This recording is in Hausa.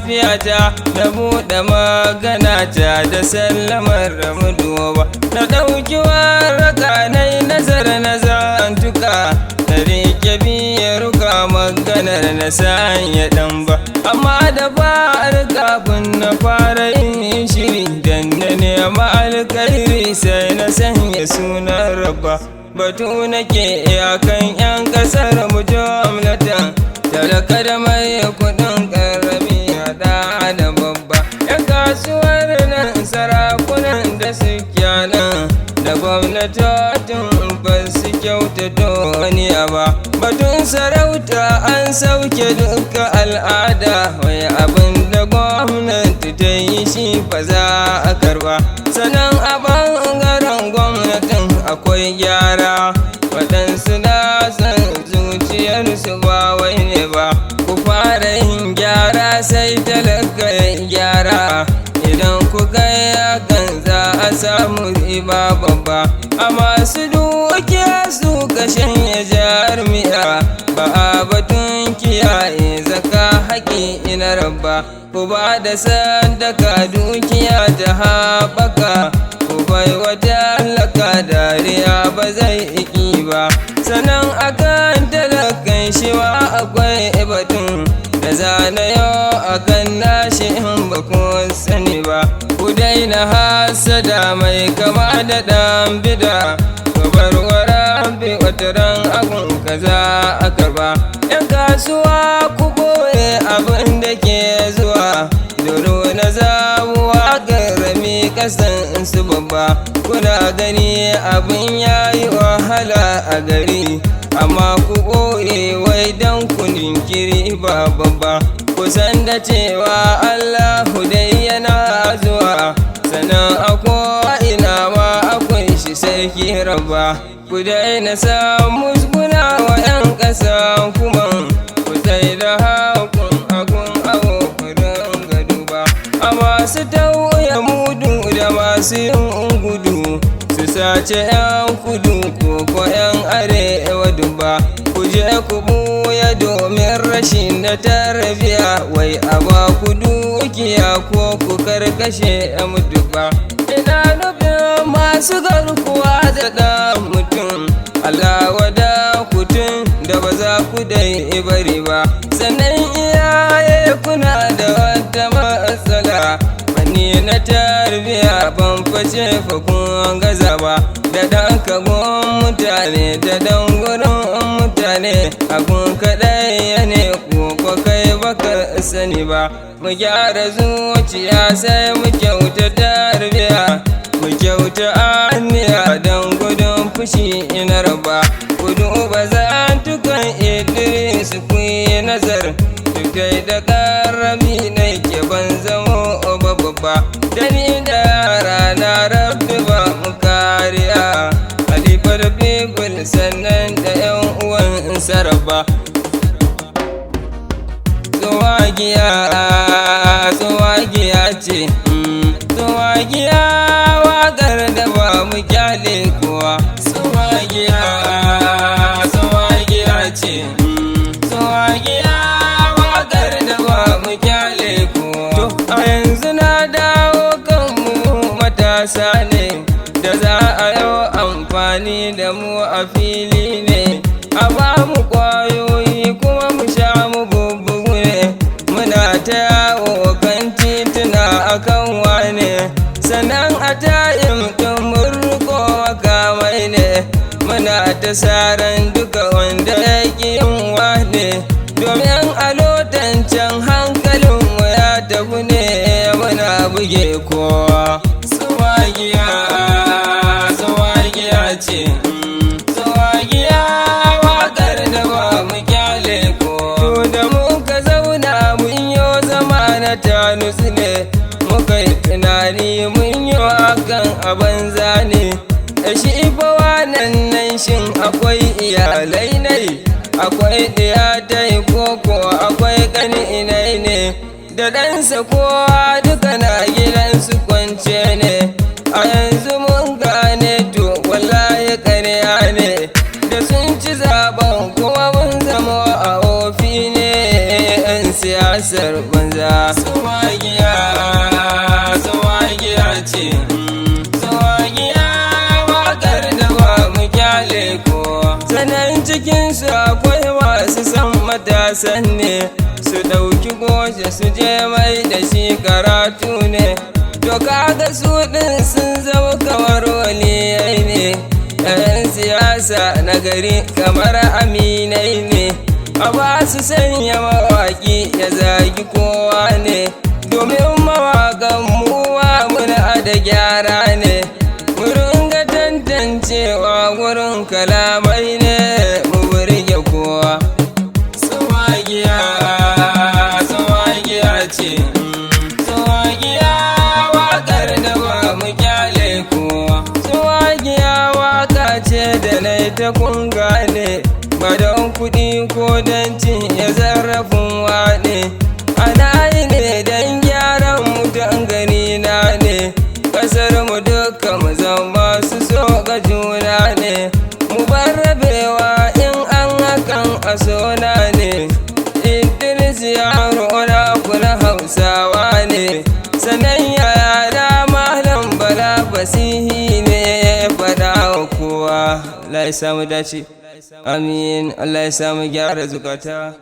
Lafiyata na buɗe magana ta da sallamar ramuduwa na ɗauki waraka na yi nazar na zantuka na rike biyar ka maganar na sanya ɗan ba, amma da fara kafin na fara yin shiri dan na nema alkhairi, sai na sanya sunan Rabba. Batu nake iyakan 'yan kasar mu, jumlatan talaka da mai kudin, karami hada da babba, 'yan kasuwar nan, sarakunan da suke nan, da gwamnatocin, ba su kyauta duniya ba. Batun sarauta, an sauke duka al'ada, wai abin da gwamnati ta yi shi ba za a karba. Sannan a bangaren gwamnatin akwai gyara, waɗansu na san zuciyarsu ba wai ne ba. Ku fara yin gyara, sai talaka ya gyara. Idan kuka yi hakan, za a samu riba babba. A masu dukiya su shanye jarmiya, ba a batun kiyaye zaka haƙi ina Rabba. Ku ba da sadaka, dukiya ta haɓaka, ku bai wa talaka, dariya ba zai iki ba. Sannan akan talakan shi ma akwai batun da zana yau akan nashi, in ba ku sani ba. Ku daina hasada mai kama da ɗan bida, ku bar wa wataran agun kaza a karba. Yan kasuwa, ku boye abin da ke zuwa doro na zabuwa karami kasan su babba. Kuna gani abin yayi wahala a gari, amma ku ɓoye wai don ku jinkiri ba babba. Kusan da cewa Allahu dai yana zuwa, sannan a ina ma akwai shi, Sarki Rabba. Ku daina samu musguna wa 'yan ƙasa, kuma ku tsaye da hakun agun awo, ku ringa duba a masu tauye mudu da masu yin gudu su sace 'yan kudu ko 'yan arewa duba. Ku je ku buya domin rashin na tarbiya, wai a ba ku dukiya ko ku karkashe duba. Ina nufin masu garkuwa da ɗan mutum, Allah wada kutun da ba za ku dai bari ba. Sannan iyaye, kuna da wata matsala fanni na tarbiya, ban face fa kun gaza ba. Da ɗan kagon mutane, da ɗan gurin mutane, abun kaɗai ne ko kai baka sani ba. Mu gyara zuciya, sai mu kyauta tarbiya, mu kyauta aniya don gudun fushi ina Raba. Ku duba zantukan Idris, ku yi nazar dukai da karami na ke, ban zamo babba da ni da yara na. Rabbi ba mu kariya, Halifar People, sannan da yan uwan saraba. Tsuwagiya, tsuwagiya ce, tsuwagiya, waƙar da ba mu kyale kuwa. Tsuwagiya, tsuwagiya ce, tsuwagiya, waƙar da ba mu kyale kuwa. To a yanzu na dawo kanmu matasa ne da za a yau amfani da mu a fili ne, a ba mu kwayoyi kuma mu sha, mu bubbugu ne, muna ta yawo kan tituna akan wane. Sannan a tayin ɗin mun riko makamai ne, muna ta saran duka wanda ya ƙi yin wane, domin a lotancan hankalinmu ya tafi ne, muna buge kowa. Tsuwagiya, tsuwagiya ce, tsuwagiya, waƙar da ba mu kyale ko. To da muka zauna mun yi zama na ta nutsu ne, muka yi tunani, mun yi hakan a banza ne. Da shi fa wannan nan, shin akwai iyalai ne, akwai ɗiyatai, koko akwai ƙani inai ne da ɗansa, kowa duka na gidansu kwance ne. A yanzu mun gane, to wallahi ƙarya ne da sun ci zaben kuma mun zama a ofi ne 'yan siyasa. siyasar banza. Tsumagiya, tsumagiya ce, tsumagiya waƙar da ba mu kyale kowa. Sanan cikinsu akwai masu san matasan ne, su ɗauki goje su je mai da shi karatu ne. To kaga su ɗin sun zama kamar waliyai ne, 'yan siyasa na gari kamar aminai ne. A ba su sanya mawaƙi ya zagi kowa ne, domin mawaƙan muwa muna da gyara ne. Mu ringa tantancewa wurin kalamai ne, mu burge kowa. Tsumagiya, tsumagiya ce, tsumagiya waƙar da ba mu kyale kowa. Tsumagiya waƙa ce da na ta kun gane, ba don kuɗi ko don cin ya zarrafin wane. Ana yi ne don gyaran mutan gari na ne, ƙasar mu duka mu zama su so ga juna ne. Mu bar rabewa in an hakan a sona ne. Idris yaro na kula Hausawa ne, sannan yara Malam Bala fasihi ne, faɗa wa kowa. Allah ya samu dace. Amin. Allah ya samu gyara zukata.